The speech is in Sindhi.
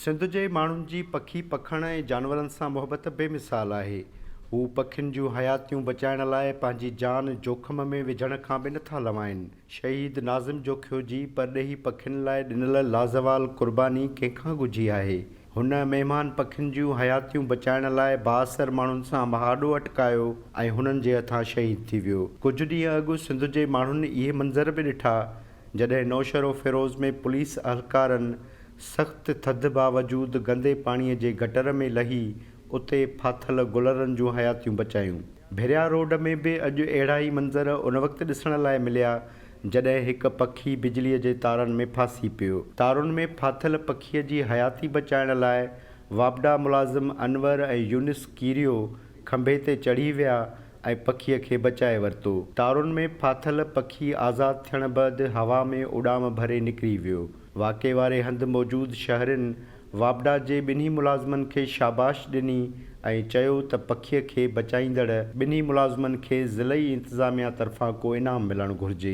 سنڌ جي ماڻهن جي پکي پکڻ ۽ جانورن سان محبت بي مثال آهي. هو پکين جون حياتيون بچائڻ لاء پنهنجي جان جوکم ۾ وجهڻ کان به نٿا لنوائن. شهيد ناظم جوکيو جي پرڏيهي پکين لاء ڏنل لازوال قرباني ڪنهن کان ڳجهي آهي. هن مهمان پکين جون حياتيون بچائڻ لاء بااثر ماڻهن سان مهاڏو اٽڪايو ۽ هنن جي هٿان شهيد ٿي ويو. ڪجهه ڏينهن اڳ سنڌ جي ماڻهن اهي منظر به ڏٺا جڏهن نوشهروفيروز ۾ پوليس اهلڪارن سخت ٿڌ باوجود گندي پاڻي جي گٽر ۾ لهي اتي ڦاٿل گلرن جون حياتيون بچايون. ڀريا روڊ ۾ به اڄ اهڙا ئي منظر ان وقت ڏسڻ لاء مليا جڏهن هڪ پکي بجلي جي تارن ۾ ڦاسي پيو. تارن ۾ ڦاٿل پکي جي حياتي بچائڻ لاء واپڊا ملازم انور ۽ يونس ڪيريو کنڀي تي چڙهي ويا ۽ پکيء کي بچائي ورتو. تارن ۾ ڦاٿل پکي آزاد ٿيڻ بعد هوا ۾ اڏام ڀري نڪري ويو. واقعي واري هنڌ موجود شهرين واپڊا جي ٻنهي ملازمن کي شاباش ڏني ۽ چيو ته پکيء کي بچائيندڙ ٻنهي ملازمن کي ضلعي انتظاميا طرفان ڪو انعام ملڻ گهرجي.